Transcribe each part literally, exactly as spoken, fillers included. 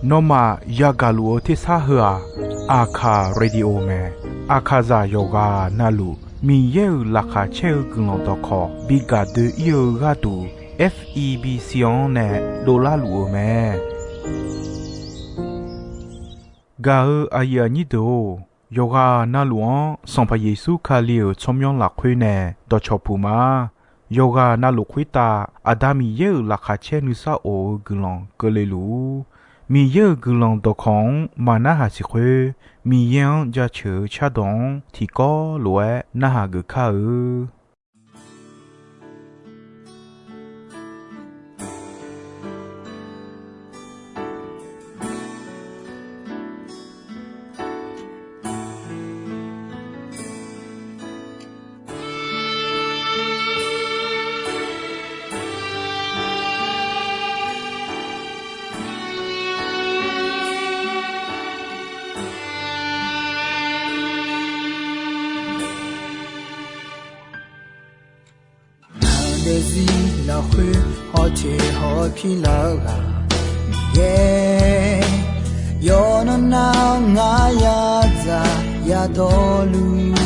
Nawmaf yagaq luf-eu tersar heu-aq, Aqkaq Radio mae. Aqkaqzaq yawqghaq navluf Miqyaer-euq laqkhaq caer-eu guiqlanq dawqkawq bi gaq doe-ir-eu gharduq, F E B C-anr nae dovlar luf-eu mae. Gaq-eu aqyuif aqnyir deuq-or, yawqghaq navluf-anr Sanqpaq Yeqsur Kali-euq tsawrmyanr lafkhoer nae dawqcawq puq ma. Yawqghaq navluf khoertav Aqda Miqyaer-euq laqkhaq caer nuisar of-eu guiqlanq keuvle luf-ur. Miqyaer-euq guiqlanq dawqkawq-anr maqnarhaq siq khoer, Miqyaer-anr jaceuq-eu cardawq-anr tiqkawv lof-aer narhaq geuf kar-eu. Ngaq daefzir lafkhoer hawteq hawpir lar-eu ghaq Miqyaer, yawqnan nar ngar yadzaq yadawrluf,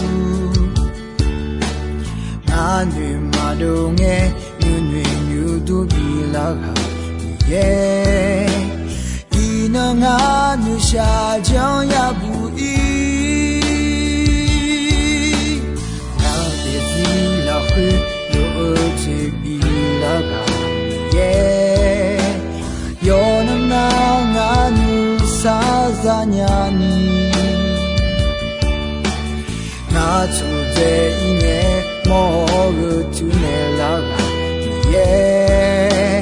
ngar noeq maqdov ngae nuinoeq nuidur bilar ghaq Miqyaer, iqnan ngar noeqshaq janr yabuq ir. Ngaq daefzir lafkhoer lof-eu jeq bilar ghaq Miqyaer, yawqnan nar ngar nuisar zanya ni, ngar tsurdzae ir ngae mawr-eu tuinaeq lar ghaq Miqyaer,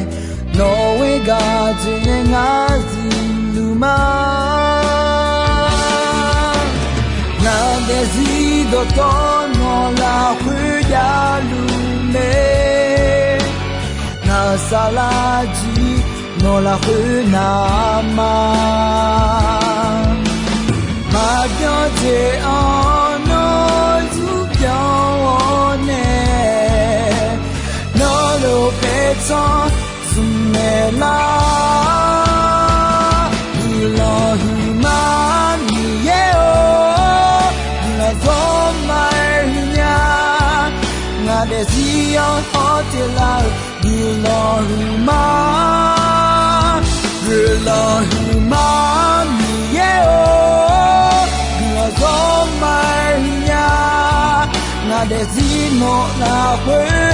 nawq ghoer gaq jeq nae ngar zifluf ma. Ngaq daefzir dawqtawvluf nawq lafkhoer javluf mae, ngaq saflar jir nawq lafkhoer navma, maqbyan jeq-anr nawr zurbyan-awr nae, nawr lof paertsanr zmq naeq lar. Guiqlanq huiqma Miqyaer-or, guiqlanq zawr ma-aer huiqnya. Ngaq daefzir-anr hawteq lar-euq guiqlanq huiqma, guiqlanq huiqma Miqyaer-or, guiqlanq zawr ma-aer huiqnya. Ngaq daefzir nawq lafkhoer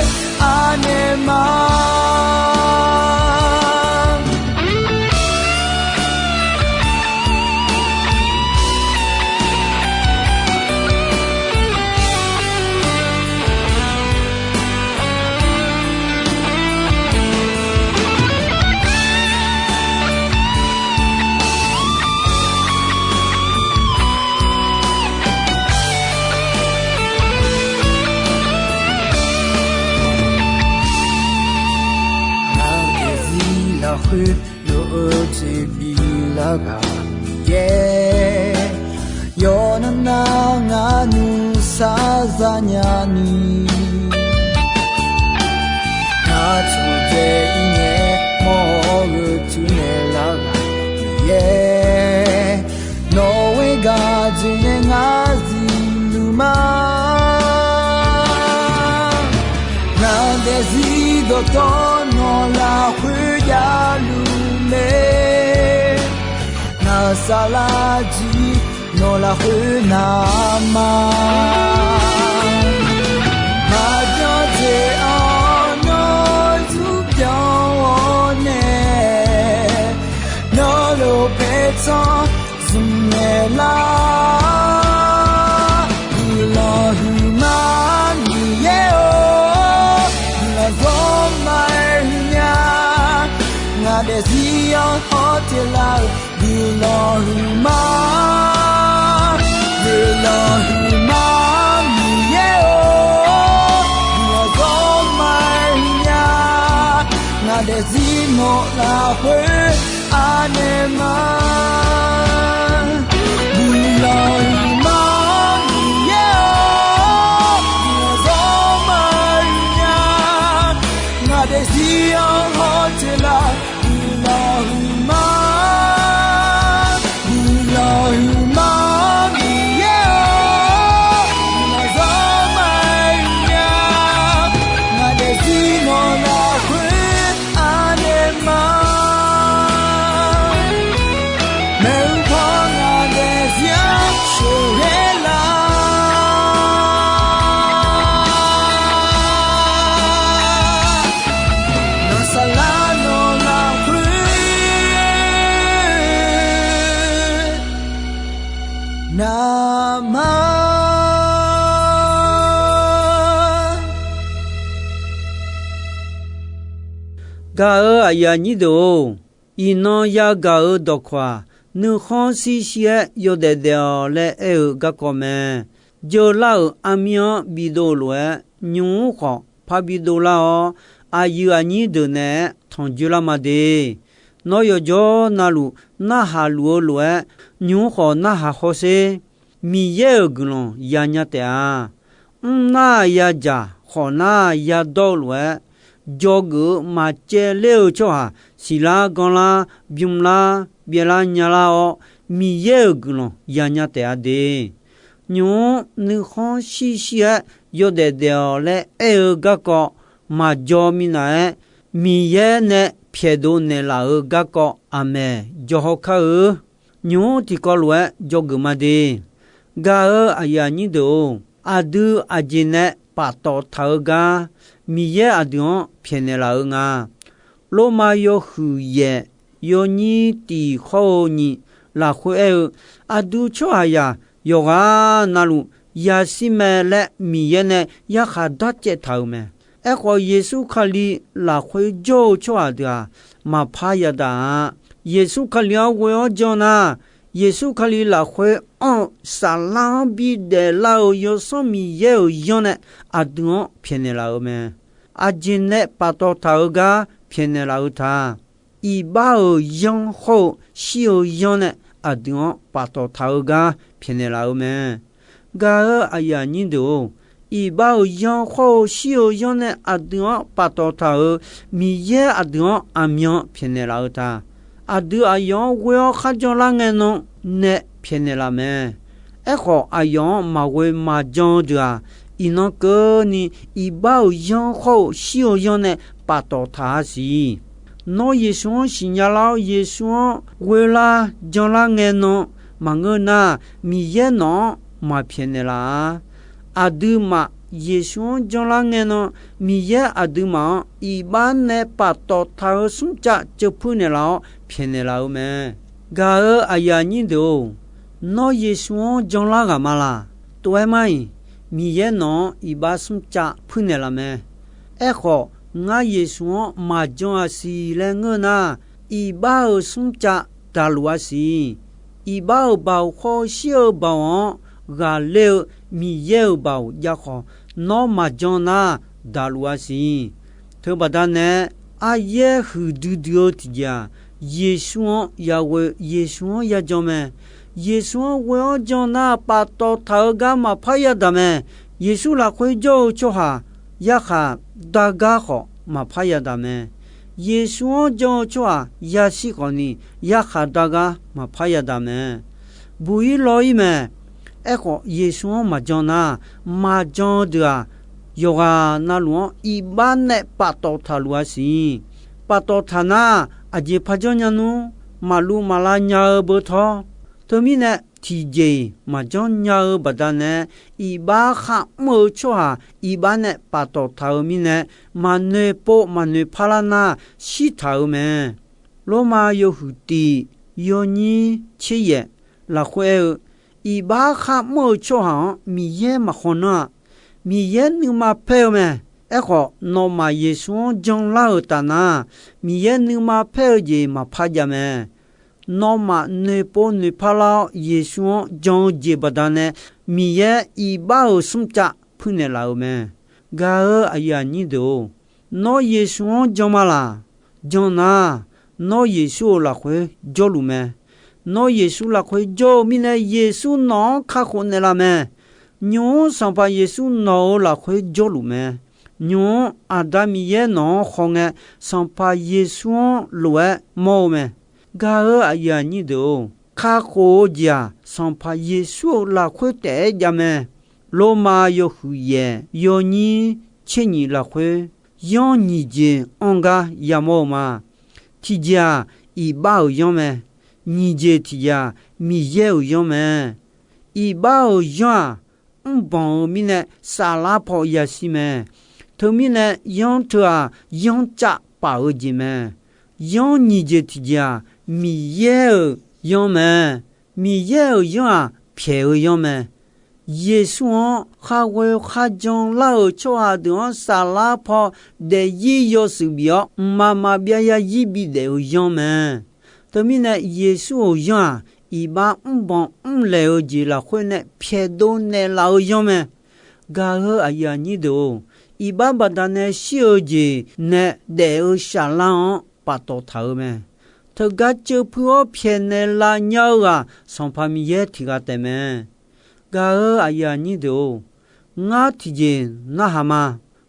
anaeq ma. Ngaq daefzir lafkhoer lof-eu jeq bilar ghaq Miqyaer, yawqnan nar ngar nuisar zanya ni, ngar tsurdzae ir ngae mawr-eu tuinaeq lar ghaq Miqyaer, nawq ghoer gaq jeq nae ngar zifluf ma. Ngaq daefzir dawqtawvluf nawq lafkhoer javluf mae, ngaq saflar jir nawq lafkhoer navma, maqbyan jeq-anr nawr zurbyan-awr nae, nawr lof paertsanr zmq naeq lar. Guiqlanq huiqma Miqyaer-or, guiqlanq zawr ma-aer huiqnya. Ngaq daefzir-anr hawteq lar-euq guiqlanq huiqma, guiqlanq huiqma Miqyaer-or, guiqlanq zawr ma-aer huiqnya. Ngaq daefzir nawq lafkhoer anaeq ma. Guiqlanq huiqma Miqyaer-or, guiqlanq zawr ma-aer huiqnya. Ngaq daefzir-anr hawteq lar, guiqlanq Gaq-euq aqyuif aqnyir deuq-or, iqnan yagaq-euq dawqkawq-aq, nuikhanr shir shir-aer yawdaef daef-awq laer aer-eu garkawv mae. Jeular-euq armir-anr bidov lof-aer, nymq-mr khawf parbi dovlar-awr, aqyuif aqnyir deuq naeq-aer tanq dzoerlar ma de. Nawr yawqjawr navluf narhaq luf-eu lof-aer, nymq-mr khawf narhaq hawsher. Miqyaer-euq guiqlanq yanya taef-a. Mrnar yadzaq, khawfnar yadawr-eu lof-aer, dzawgeuf-eu maqcaevler-eu tsawrhaq siqlar ganrlar bymrlar byaevlar nyalar-awr, Miqyaer-euq guiqlanq yanya taef-a de. Nymq-mr nuikhanr shir shir-aer yawdaef daef-awq laer aer-eu garkawv maqjaw minav-aer, Miqyaer nae pyaeqdov naeqlaf-euq garkawv aqmaeq jaw haw kar-eu. Nymq-mr tiqkawv lof-aer dzawgeuf ma de. Gaq-euq aqyuif aqnyir deuq-or, aqdui aqjeq nae paftawf taq-eu gar Miqyaer aqdui-anr pyaeqnaeq laf-eu nga. Lormav yawhuiq yaef yawnyir tiq hawr-eu nyiq lafkhoer aer-eu, aqdui tsawrhaqzaq yawqghaq navluf yashir mae laer Miqyaer nae yarkhaq darcaev taq-euq mae. Aerkhawf, Yeqsur Kali lafkhoer jawr-eu tsawrhaq deuq-aq, maqpar yadaq-a. Yeqsur Kali-anr ghoe-awr jan nar, Yeqsur Kali lafkhoer anr-eu saflar-anr bidaef lar-eu Yawsanr Miqyaer-euq yanr nae aqdui-anr pyaeqnaeq laf-eu mae. Aqjeq nae paftawf taq-eu gar pyaeqnaeq laf-eu ta. Iqbax-euq yanr hawr-eu shir-eu yanr nae aqdui-anr paftawf taq-eu gar pyaeqnaeq laf-eu mae. Gaq-euq aqyuif aqnyir deuq-or, iqbax-euq yanr hawr-eu shir-eu yanr nae aqdui-anr paftawf taq-euq Miqyaer aqdui-anr aqmyan pyaeqnaeq laf-eu ta. Aqdui aqyawf-anr ghoe-awr kharjan lar ngae nan nae pyaeqnaeq laf mae. Aerkhawf, aqyawf-anr maqghoe maqjan-eu deuq-aq, iqnan keuvni iqbax-euq yanr hawr-eu shir-eu yanr nae paftawf taq-a siq. Nawr Yeqsur-anr siqnya lar-awr, Yeqsur-anr ghoe lar jan lar ngae nan maqngeur nar, Miqyaer nawq-anr maqpyaeqnaeq laf-a. Aqduimaf Yeqsur-anr janlar ngae nan, Miqyaer aqduimaf-anr iqbax nae paftawf taq-eu smrcav ceuv puir naeqlaf-awr pyaeqnaeq laf-eu mae. Gaq-euq aqyuif aqnyir deuq-or, nawr Yeqsur-anr janlar ghaq ma laq? Tov-aer mar-iq, Miqyaer nawq-anr iqbax smrcav puir naeqlaf mae. Aerkhawf, ngar Yeqsur-anr maqjan-a siq laer ngeur nar, iqbax-euq smrcav daqluf-a siq. Iqbax-euq baoq khawf, shir-eu baoq-anr ghaqler-eu Miqyaer-euq baoq jav khawf, nawr maqjan nar daqluf-a siq. Teubaqda nae, aryaer huiqdui dui-eu tiqjeq-aq, Yeqsur-anr yaghoe, Yeqsur-anr yajan mae. Yeqsur-anr ghoe-awr jan nar, paftawf taq-eu gar maqpar yadaq mae. Yeqsur lafkhoer jawr-eu tsawrhaq yarkhaq dar gar khawf maqpar yadaq mae. Yeqsur-anr jan-eu tsawrhaq yashir khawfni, yarkhaq dar gar maqpar yadaq mae. Buq-ir law-ir mae. Aerkhawf, Yeqsur-anr maqjan nar, maqjan-eu deuq-aq, yawqghaq navluf-anr iqbax nae paftawf taqluf-a siq. Paftawf taq nar, aqjeq par janrnya nmr, maqluv maqlav nya-eu beu tawr. Teumirnae, tiqjeq-iq maqjanr nya-eu baqdanae, iqbax kharmr-eu tsawrhaq iqbax nae paftawf taq-eu mirnae, maqnoeq pov maqnoeq parlar nar, shirtaq-eu mae. Lormav yawhuiq tiq, yawnyir tser yaef lafkhoer aer-eu, iqbax kharmr-eu tsawrhaq-anr Miqyaer maqkhaw nanr-a. Miqyaer nuima paer-eu mae. Aerkhawf, nawmaf Yeqsur-anr janlar-euq taf nar, Miqyaer nuima paer-eu jeq maqpar jav mae. Nawmaf noeqpov noeqpar lar-awr Yeqsur-anr jan-eu jeq baqdanae, Miqyaer iqbax-euq smrcav puirnaeq laf-euq mae. Gaq-euq aqyuif aqnyir deuq-or, nawr Yeqsur-anr jan ma laq? Jan nar, nawr Yeqsur-euq lafkhoer jawrluf mae. Nawr Yeqsur lafkhoer jawr-eu mirnae, Yeqsur nawq-anr kakhof naeqlaf mae. Nymq-mr Sanqpaq Yeqsur nawq-euq lafkhoer jawrluf mae. Nymq-mr Aqda Miqyaer nawq-anr khawngae, Sanqpaq Yeqsur-anr lof-aer mawr-eu mae. Gaq-euq aqyuif aqnyir deuq-or, kakhof-eu jeq-aq, Sanqpaq Yeqsur-euq lafkhoer taef-aer jav mae. Lormav yawhuiq yaef yawnyir tser nyiq lafkhoer, yanr nyiq jeq anr gar yamawr-eu ma. Tiqjeq-aq, iqbax-euq yanr mae. Nyiq jeq tiqjeq-aq, Miqyaer-euq yanr mae. Iqbax-euq yanr-aq, mrbanq-euq mirnae saflar paw yashir mae. Teumirnae, yanr teu-aq, yanr cav paf-eu jeq mae. Yanr nyiq jeq tiqjeq-aq, Miqyaer-euq yanr mae. Miqyaer-euq yanr-aq, pyaeq-eu yanr mae. Yeqsur-anr khar ghoe khar jan lar-euq tsawrhaq deuq-anr saflar paw daefzir yawshuif bif-awr, mqmaq maqbyav yarzir bidaef-eu yanr mae. Teumirnae, Yeqsur-euq yanr-aq, iqbax mrbanq mrlaeq-eu jeq lafkhoer nae pyaeqdov naeqlaf-eu yanr mae. Gaq-eu aqyuif aqnyir deuq-or, iqbax baqdanae shir-eu jeq nae daef-eu saflar-anr paftawf taq-eu mae. Teugar ceuvpuiv-awr pyaeqnaeq laf nya-eu ghaq Sanqpaq Miqyaer tiq ghaq taef mae. Gaq-eu aqyuif aqnyir deuq-or, ngar tiqjeq narhaq ma.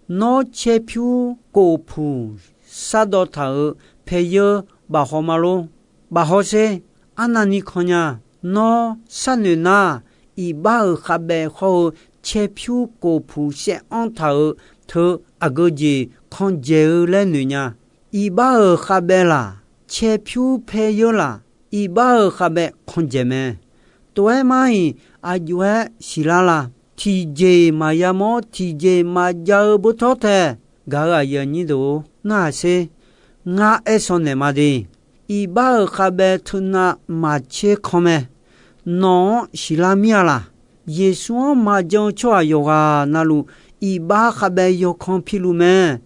Nawr caerpyur kof puq shardawv taq-euq paeyeur bafhaw ma lor. Bafhaw sher. Arnavni kan nya. Nawr sharnoeq nar, iqbax-euq khavbaev hawr-eu caerpyur kof puq shaev-anr taq-euq teu aqgeu jeq kan dzaeq-eu laer noeq nya. Iqbax-euq khavbaev laq, caerpyur paeyeur laq, iqbax-euq khavbaev kan dzaeq mae. Tov-aer mar-iq, aqjox-aer siqlar la? Tiqjeq maqya mawr tiqjeq maqjav-eu beurtawr tae. Gaq-eu aqyuif aqnyir deuq-or, narhaq sher. Ngar aer shaw naeq ma de. Iqbax-euq khavbaev teunav maqtser kan mae. Nawq-anr siqlar mir-a laq? Yeqsur-anr maqjan-eu tsawrhaq yawqghaq navluf, iqbax khavbaev yawkan piluf mae.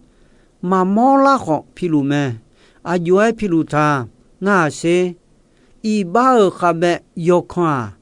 Maqmawr lar khawf piluf mae. Aqjox-aer piluf ta? Narhaq sher. Iqbax-euq khavbaev yawkan-aq,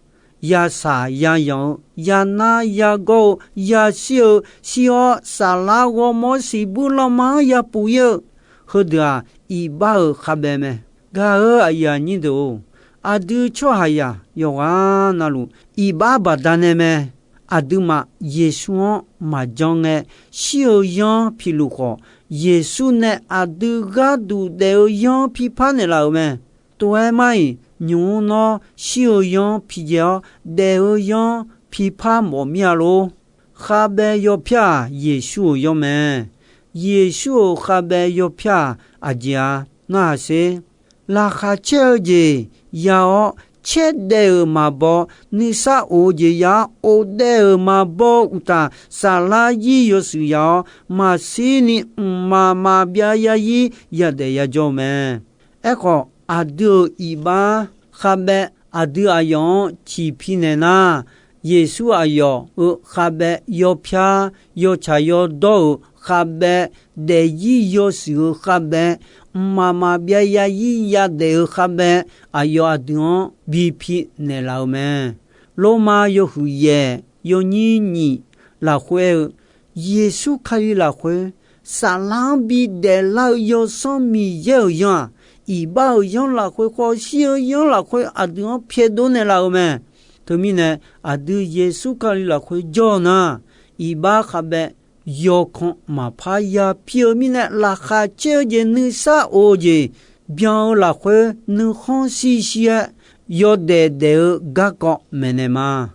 yasaq yayanq-eu, yanar yagawr-eu, yashir-eu, shir-awr saflar ghawrmawr siqbuir lanma-anr yapuf ir-eu, heudeuq-aq, iqbax-euq khavbaev mae. Gaq-eu aqyuif aqnyir deuq-or, aqdui tsawrhaqzaq yawqghaq navluf, iqbax baqdanae mae. Aqduimaf Yeqsur-anr maqjan ngae, shir-eu yanr piluf khawf, Yeqsur nae aqdui gharduq daef-eu yanr pipar naeqlaf-euq mae. Tov-aer mar-iq, nymq-mr nawr shir-eu yanr pijae-awr, daef-eu yanr pipar mawf mir-a lor. Khavbaev yawpyar-aq, Yeqsur-euq yawr mae. Yeqsur-euq khavbaev yawpyar-aq, aqjeq-a? Narhaq sher. Laqkhaq caer-eu jeq ya-awr, caerdaev-euq maqbaw, nuisar of-eu jeq ya-awr, ofdaev-euq maqbaw uqtaf, saflar zir yawshuif ya-awr, maqshirni mqmaq maqbyav yarzir yadaef yajawr-eu mae. Aerkhawf, aqdui-euq iqbax khavbaev aqdui aqyawf-anr ciqpi naeq nar, Yeqsur aqyawf-euq khavbaev yawpyar, yawtsaq yawdawr-euq khavbaev, daefzir yawshuif-eu khavbaev, mqmaq maqbyav yarzir yadaef-eu khavbaev, aqyawf aqdui-anr bipi naeqlaf-eu mae. Lormav yawhuiq yaef yawnyir nyiq lafkhoer aer-eu, Yeqsur Kali lafkhoer, saflar-anr bidaef lar-eu Yawsanr Miqyaer-euq yanr-aq, iqbax-euq yanr lafkhoer khawf, shir-eu yanr lafkhoer aqdui-anr pyaeqdov naeqlaf-eu mae. Teumirnae, aqdui Yeqsur Kali lafkhoer jawr-eu nar, iqbax khavbaev yawkan maqpar yapir-eu mirnae, laqkhaq caer-eu jeq, nuisar of-eu jeq, byan-eu lafkhoer nuikhanr shir shir-aer yawdaef daef-eu garkawv maeqnaeq ma.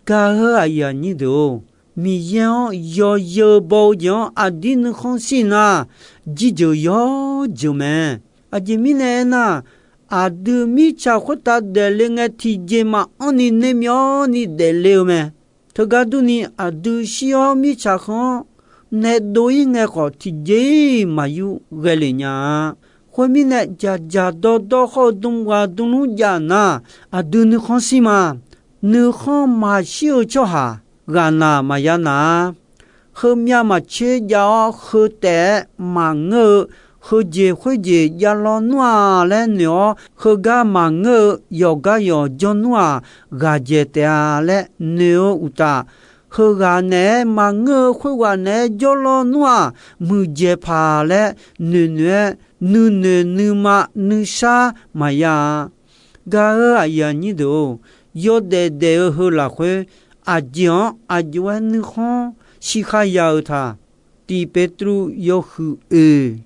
Gaq-eu aqyuif aqnyir deuq-or, Miqyaer-anr yawzeu baw-eu jeq-anr aqdir nuikhanr shir nar, jirjeuq yawr jeuq mae. Aqjeq mirnae aernar, aqdui mirtsaq khoertav daefle ngae, tiqjeq maqanr ni nae myawr ni daefle-eu mae. Teugar durni, aqdui shir-awr mirtsaq heu-anr nae dov-ir ngae khawf, tiqjeq-iq maqyur ghae lef nya-a. Khoermirnae, dzaqdzaq dawrdawr hawr-eu dm ghaq dm lmr jav nar, aqdui nuikhanr shir ma. Nuikhanr maqshir-eu tsawrhaq ghaq naq maqya naq-a. Heumyav maqtser jav-awr, heu taef-aer maqngeur-eu, heujeq khoerjeq jav lawnmr-aq laer noeq-awr, heugar maqngeur-eu, yawqgar yawq jawr nmr-aq, ghaqdzaeq taef-a laer noeq-eu uqtaf, heughaq naeq-aer maqngeur-eu, khoerghaq naeq-aer jawr lawnmr-aq, muiqdzaeq paq laer noeqnoeq-aer, nuinoeq nuima nuisar maqya-a. Gaq-eu aqyuif aqnyir deuq-or, yawdaef daef-eu heu lafkhoer, aqjeq-anr aqjox-aer nuikhanr shiqkhar ya-eu taq. Tiq Petruv yawhuiq oeq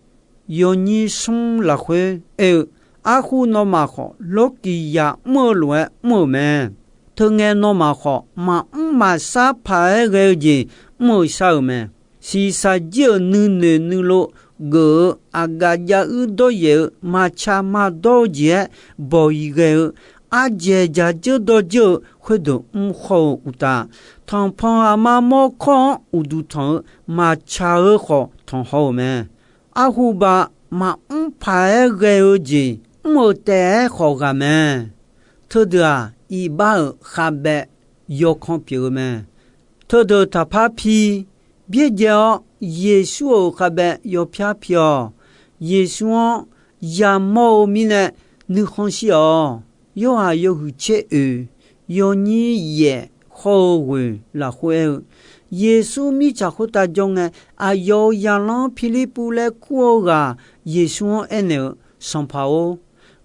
yawnyir smr lafkhoer aer-eu, arhu nawmaf khawf, lawrkiq yaq mr-eu lof-aer mr-euq mae. Teungae nawmaf khawf, maqmr maqshar paq-aer ghae-eu jeq mr-eu shar-euq mae. Shiqshaq jir-euq nuinoeq nuilov geuf-eu, aqgaf jav uir dawryaef-eu, maqtsaq maqdawr-eu jeq-aer bawq-iq ghae-eu, ardzaeq dzaq dzeur dawr dzeur-eu khoerdeuq mr khawr-eu uqtaf, tanqpanq aqma mawrkawr-anr uqduq tanq-eu maqtsaq-eu khawf tanq haw-euq mae. Arhuba maqmr paq-aer ghae-eu jeq mr-euq taef-aer khawf ghaq mae. Teudeuq-aq, iqbax-euq khavbaev yawkanr pyeuf-eu mae. Teudeuq taqpar pi byaerdzae-awr, Yeqsur-euq khavbaev yawpyar pi-awq. Yeqsur-anr yamawr-eu mirnae nuikhanr shir-awq. Yorhaq yawhuiq tser oeq, yawnyir yaef hawr-eu ghoeq lafkhoer aer-eu, Yeqsur mirtsaq khoertav jawr ngae, aqyawf-euq zaqlanr Pirlirpuv laer kur-eu ghaq Yeqsur-anr aernaeq-eu, Sanqpaq-or,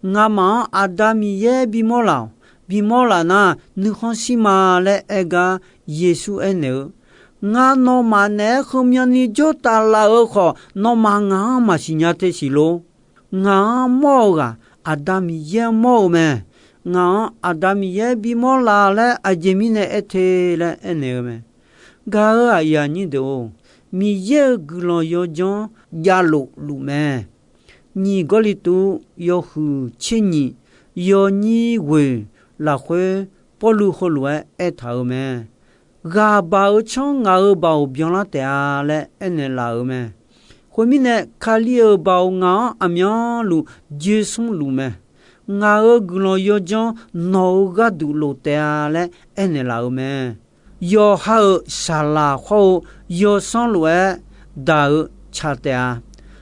ngamaf-anr Aqda Miqyaer bimawr laf-awq. Bimawr laf nar, nuikhanr shir ma laer aer gar, Yeqsur aernaeq-eu, Ngar nawmaf naeq-aer heumyanni jawr taf laf-euq khawf, nawmaf ngaq-anr maqsiq nya te siq lor. Ngaq-anr mawr-eu ghaq Aqda Miqyaer-anr mawr-eu mae. Ngaq-anr Aqda Miqyaer bimawr laf laer aqjeq mirnae aer te laer aernaeq-eu mae. Gaq-euq aqyuif aqnyir deuq-or, Miqyaer-euq guiqlanq yawdzanr javlof luf mae. Nyiq Gawrliqtu yawhuiq tser nyiq, yawnyir ghoeq lafkhoer Pawrluv heulof-aer aertaq-euq mae. Ghaq baoq-eu tsanr ngaq-euq baoq byanlar taef-a laer aernaeq laf-euq mae. Khoermirnae, Kali-euq baoq ngaq-anr aqmyanluf dzoersmr luf mae. Ngaq-euq guiqlanq yawdzanr nawq-euq gharduq lof taef-a laer aernaeq laf-euq mae. Yawqha-euq saqlaq hawr-eu yawsanr lof-aer daq-eu tsaq taef-a.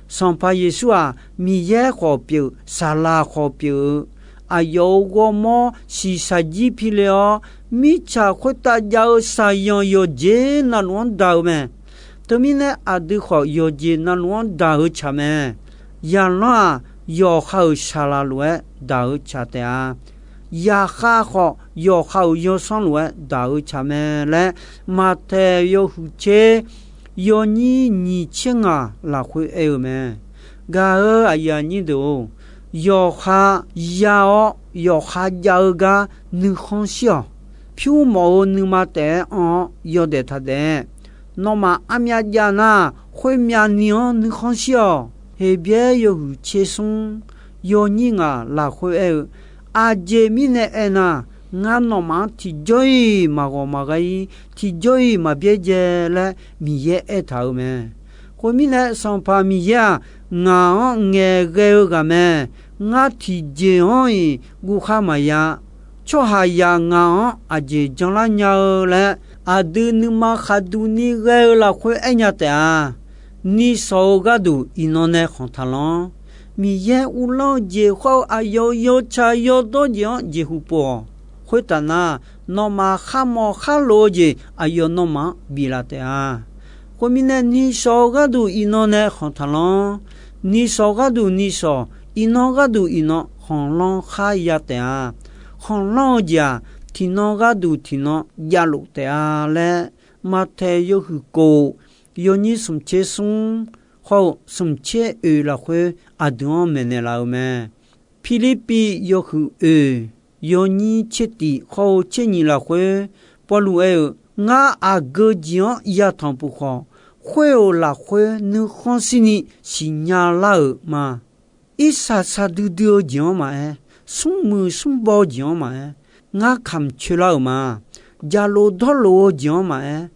Sanqpaq Yeqsur-aq, Miqyaer khawf pyeuf, saqlaq khawf pyeuf-eu, aqyawf-euq ghawrmawr shiqshaq jir pile-awr, mirtsaq khoertav jav-eu shaqzanq yawqjeq navluf-anr daq-eu mae. Teumirnae, aqdui khawf yawqjeq navluf-anr daq-eu tsaq mae. Zaqlanr-aq, yawqha-euq saqlaq lof-aer daq-eu tsaq taef-a. Yaqkhav khawf, yawqha-euq yawsanr lof-aer daq-eu tsaq mae laer, Maqtaeq yawhuiq tser yawnyir nyiq tser ngaq lafkhoer aer-eu mae. Gaq-euq aqyuif aqnyir deuq-or, yawqha ya-awr yawqha jav-eu gar nuikhanr shir-awq. Pyur mawf-eu nuima taef-aer anr-awr yawdaef taq daef. Nawmaf armyav jav nar, khoermyav ni-anr nuikhanr shir-awq. Heqbyaer yawhuiq tser smr yawnyir ngaq lafkhoer aer-eu, Aqjeq mirnae aernar, ngar nawmaf-anr tiqjawr-iq maqghawq maqghae-ir, tiqjawr-iq maqbyaerdzae laer Miqyaer aertaq-euq mae. Khoermirnae, Sanqpaq Miqyaer-aq, ngaq-anr ngaeqghae-eu ghaq mae. Ngar tiqjeq-anr-iq guvkhar maqya. Tsawrhaqzaq ngaq-anr aqjeq janlar nya-eu laer, aqdui nuima khaqduq ni ghae-eu lafkhoer aernya taef-a. Nishawq-eu gharduq iqnan nae khanq taqlanr. Miqyaer uvlanr-eu jeq hawr-eu aqyawf-euq yawtsaq yawdawr jeq-anr jeqhu pov-awq. Khoertaf nar, nawmaf kharmawf kharlof-eu jeq aqyawf nawmaf-anr biflaf taef-a. Khoermirnae, nishawq-eu gharduq iqnan nae khanq taqlanr. Nishawq gharduq nishawq, iqnan gharduq iqnan khanqlanr kharya taef-a. Khanqlanr-eu jeq-aq, tiqnan gharduq tiqnan javlof taef-a laer, Maqtaeq yawhuiq kof, yawnyir smq tser smr hawr-eu smq tser oeq lafkhoer aqdui-anr maeqnaeq laf-eu mae. Pirlirpiv yawhuiq oeq, yawnyir tser tiq hawr-eu tser nyiq lafkhoer Pawrluv aer-eu, Ngar aqgeu jeq-anr yatanq puq khawf, khoer-euq lafkhoer nuikhanr shirni siqnya lar-euq ma. Irsaq saqdui dui-eu jeq-anr maqaer, smrmuiq smrbaw-eu jeq-anr maqaer, ngar kamq coelar-euq ma. Jaqlof dawrlof-eu jeq-anr maqaer,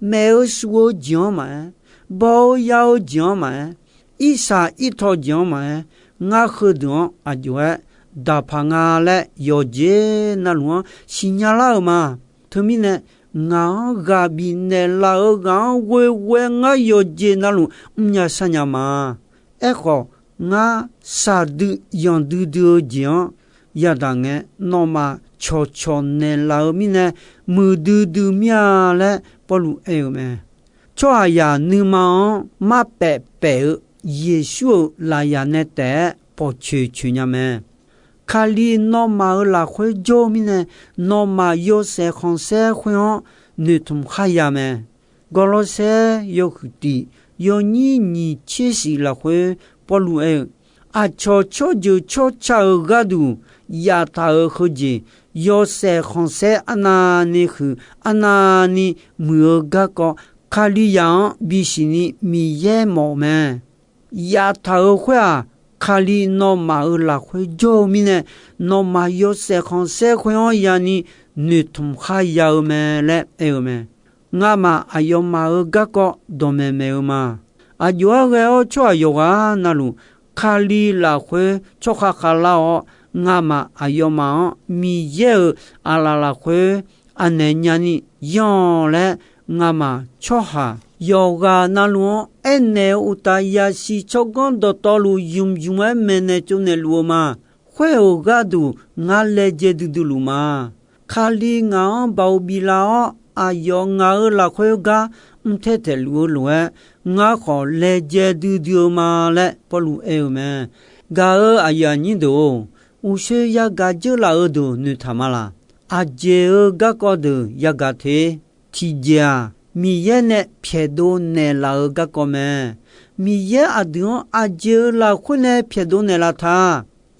maef-eu suf-eu jeq-anr maqaer, baw-eu ya-eu jeq-anr maqaer, irsaq irtaw jeq-anr maqaer, ngar heudeuq-anr aqjox-aer daqpaq nga laer yawqjeq navluf-anr siqnya lar-euq ma. Teumirnae, ngaq-anr ghaq bifnaeq laf-eu ghaq-anr ghoeghoe ngar yawqjeq navluf mrnya sharnya ma. Aerkhawf, ngar saqdui yanqdui dui-eu jeq-anr yadaq ngae, nawmaf cawqcawq naeqlaf-eu mirnae, muiqdui dui mir-a laer Pawrluv aer-eu mae. Tsawrhaqzaq nuima-anr marpaef paef-eu Yeqsur-euq lafyaq nae taef-aer pawqcoeq coeq nya mae. Kali nawmaf-euq lafkhoer jawr-eu mirnae, nawmaf yawshaef khanqsaer khoer-anr noeqtmq kharya mae. Gawrlawrsaer yawhuiq tiq, yawnyir nyiq tser shif lafkhoer Pawrluv aer-eu, aqcawq tsawrjeuq tsawrca-euq gharduq yaftaq-euq heujeq, yawshaef khanqsaer arnavni huiq arnavni muiq-eu garkawv, Kalizaq-anr bisiqni Miqyaer mawf-euq mae. Yaftaq-euq khoer-aq, Kali nawmaf-euq lafkhoer jawr-eu mirnae, nawmaf yawshaef khanqsaer khoer-anr yani noeqtmq kharya-eu mae laer aer-eu mae. Ngamaf aqyawfmaf-euq garkawv dawqmaeq maeq-eu ma. Aqjox-aer ghae-awr tsawrhaq yawqghaq navluf, Kali lafkhoer tsawrkhav khavlar-awr, ngamaf aqyawfmaf-anr Miqyaer-euq aqlaf lafkhoer anaeq nyani yanr-awq laer, ngamaf tsawrhaq yawqghaq navluf-anr aernaeq-eu uqtaf, yasiq tsawrganr dawqtawvluf ymq ymq-aer maeqnaeq tsovnaeq luf-eu ma. Khoer-euq gharduq ngar laejae duidui luf ma. Kali ngaq-anr baoq biflaf-awr, aqyawf ngaq-euq lafkhoer gar mr taer taeq luf-eu lof-aer, ngar khawf laejae duidui-eu ma laer Pawrluv aer-eu mae. Gaq-euq aqyuif aqnyir deuq-or, uqshoe yagaq dzeurlaf-eu deuq noeqtaq ma laq? Aqjeq-euq garkawv deuq yagaq te. Tiqjeq-aq, Miqyaer nae pyaeqdov naeqlaf-eu garkawv mae. Miqyaer aqdui-anr aqjeq-euq lafkhoer nae pyaeqdov naeqlaf ta.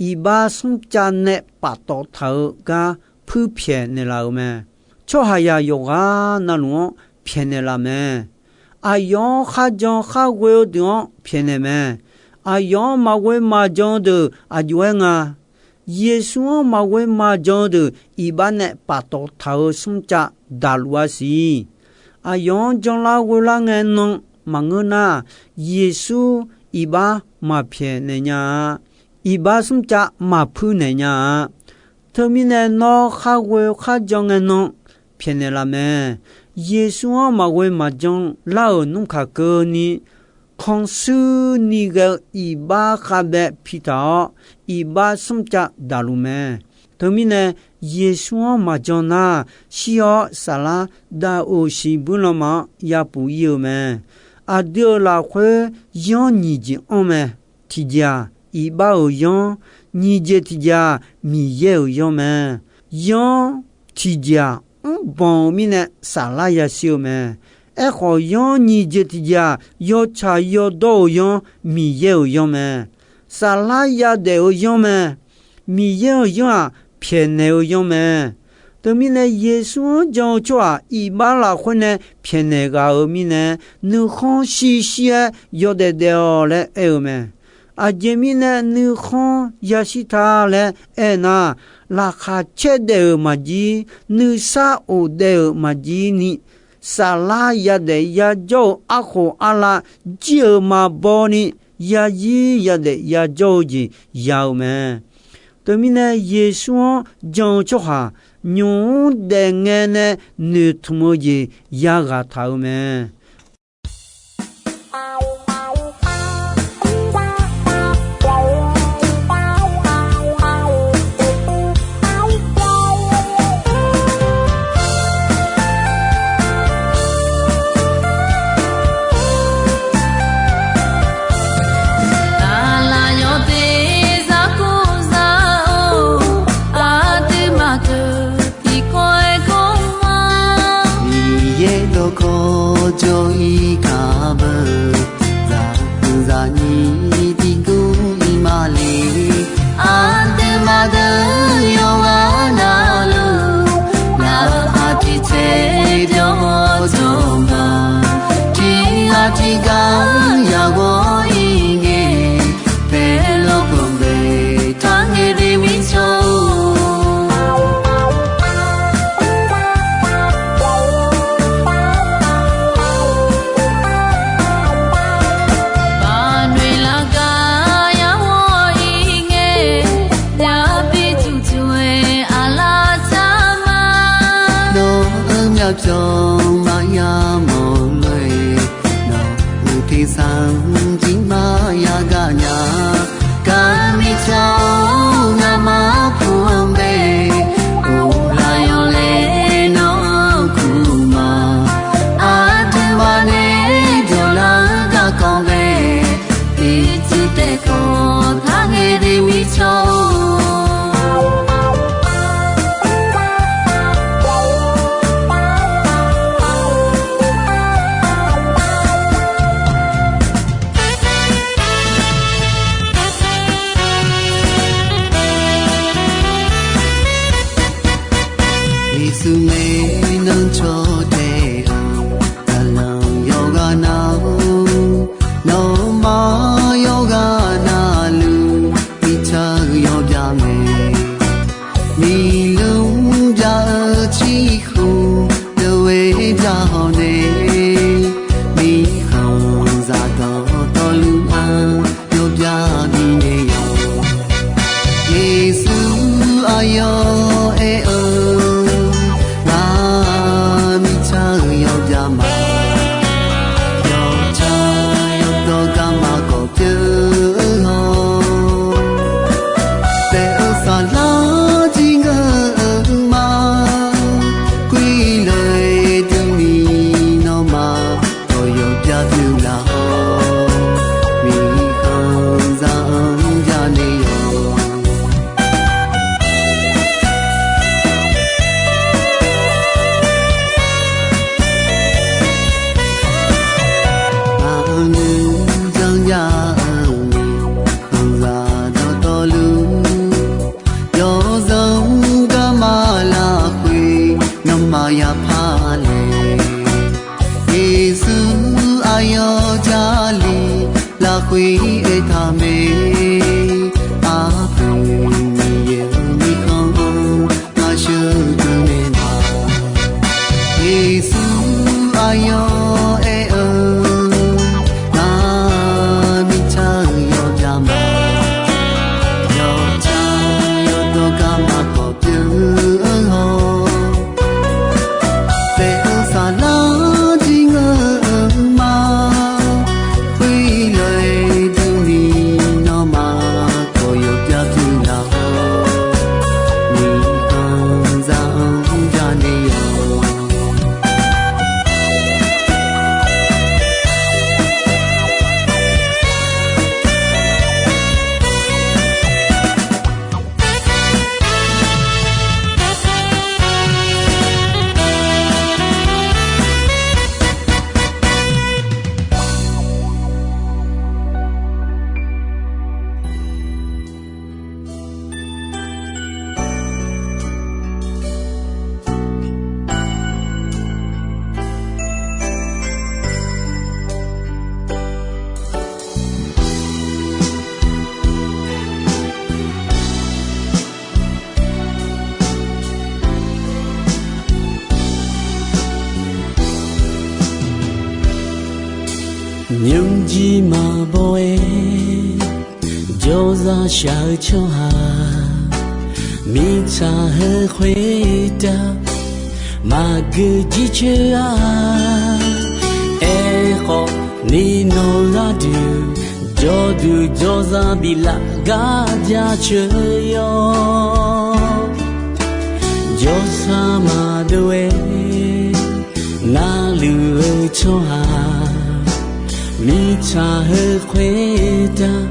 Iqbax smrcav nae paftawf taq-eu gar puirpyaeq naeqlaf-euq mae. Tsawrhaqzaq yawqghaq navluf-anr pyaeqnaeq laf mae. Aqyawf-anr kharjan kharghoe-eu deuq-anr pyaeqnaeq mae. Aqyawf-anr maqghoe maqjan-eu deuq aqjox-aer nga. Yeqsur-anr maqghoe maqjan-eu deuq iqbax nae paftawf taq-eu smrcav daqluf-a siq. Aqyawf-anr janlar ghoelar ngae nan maqngeur nar, Yeqsur iqbax maqpyaeqnaeq nya-a. Iqbax smrcav maqpuir naeq nya-a. Teumirnae nawr kharghoe kharjan ngae nan pyaeqnaeq laf mae. Yeqsur-anr maqghoe maqjan lar-euq nmr kaq keuvni, khanqshuir ni ghae-eu iqbax khavbaev pitaq-awr, iqbax smrcav daqluf mae. Teumirnae, Yeqsur-anr maqjan nar, shir-awr saflar dav-euq shiqbuir lanma-anr yapuf ir-eu mae. Aqdui-euq lafkhoer yanr nyiq jeq anr mae. Tiqjeq-aq, iqbax-euq yanr, nyiq jeq tiqjeq-aq, Miqyaer-euq yanr mae. Yanr tiqjeq-aq, mrbanq-euq mirnae saflar yashir-eu mae. Aerkhawf, yanr nyiq jeq tiqjeq-aq, yawtsaq yawdawr-euq yanr, Miqyaer-euq yanr mae. Saflar yadaef-eu yanr mae. Miqyaer-euq yanr-aq, pyaeqnaeq-eu yanr mae. Teumirnae, Yeqsur-anr jan-eu tsawrhaq iqbax lafkhoer nae pyaeqnaeq ghaq-euq mirnae, nuikhanr shirshir-aer yawdaef daef-awq laer aer-eu mae. Aqjeq mirnae nuikhanr yashir ta laer aernar, laqkhaq caer daef-euq maqjir, nuisar of daef-euq maqjir ni, saflar yadaef yajawr-eu arkhof arlav jir-euq maqbaw ni, yazir yadaef yajawr-eu jeq ya-eu mae. Teumirnae, Yeqsur-anr jan-eu tsawrhaq nymq mr daef ngae nae noeqtmq-eu jeq yaghaq taq-eu mae. Aqlaf yawteq zaqkhof zaq-or, aqduimaf deuq tiqkawv-aer kawr ma. Miqyaer dawqkawq jawr-ir kaq beu, zaqkhof zaqnyir tiqguv ir ma le. Aqduimaf deuq yawqghaq navluf, laqkhaq tiqcaev jawr-awr jawr ma. Tiqghaq tiqghaq yaghaw-ir ngae, paerlof khanqbae taq ngae de mirtsaq-or. Baqnoeq laf gar yaghaw-ir ngae, yabi tuqtuq-aer aqlaf tsaq ma. Nawq-euq myavpyawq maqya mawq lof-aer, nawq-euq tersar jir maqya gaq nya. Gar mirtsaq-or, ngamaf puq-anr bae, of laf yawq laer nawr-anr kur ma. Aqduimaf nae jawrlar-eu garkawv ghae, tiqcuiv taef kawv taq ngae de mirtsaq-or. Yeqsur ngae nan caw taef-a, zaqlanq yawqghaq nav-or, nawmaf yawqghaq navluf, mirtsaq yawbya mae. Miqlmr bya-eu ciqkhof deuq-aer bya hawq nae, mirkhanqzaq dawqtawvluf-anr yawbya binaeq yawq. Yeqsur aqyawf aer-eu, ngar Nymrjir maqbaw-aer jawrzaq shaq-eu tsawrhaq, mirtsaq heu khoertav maqgeu jircoer-a. Aerkhawf, ni nawq-eu gharduq jawrduq jawrzaq biflaf gar jaceuq-eu yawr. Jawrsar maqdov-aer narluf-eu tsawrhaq, mirtsaq heu khoertav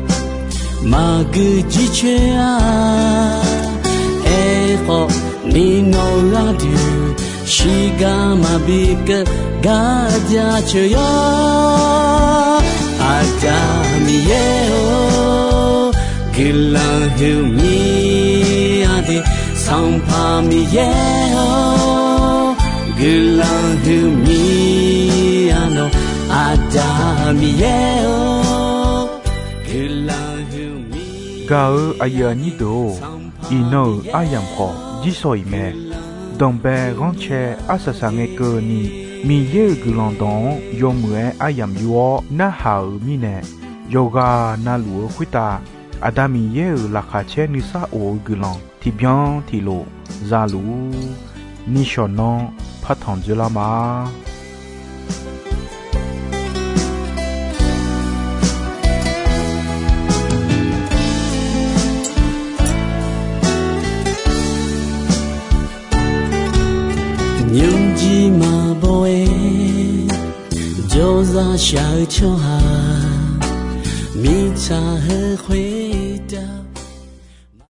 maqgeu jircoer-a. Aerkhawf, ni nawq-eu gharduq shirgar maqbi keuv gar jaceuq yawr. Aqda Miqyaer-or, guiqlanq huiq mir-a de. Sanqpaq Miqyaer-or, guiqlanq huiq mir-a nawq. Aqda Miqyaer-or, guiqlanq huiq mir. Gaq-eu aqyuif aqnyir deuq-or, iqnan-euq aryamq khawf jirsawq iq mae. Danqbae ghanrcae arsaq saq ngae keuvni, Miqyaer-euq guiqlanq dawq-anr yawmuiq-aer aryamq yur-awr narhaq-euq mirnae, yawqghaq navluf-eu khoertav Aqda Miqyaer-euq laqkhaq caer nuisar of-eu guiqlanq tiqbyan tiqlof za luf-ur. Nishawq nanr partanq dzoerlar ma. Nymrjir maqbaw-aer jawrzaq shaq-eu tsawrhaq, mirtsaq heu khoertav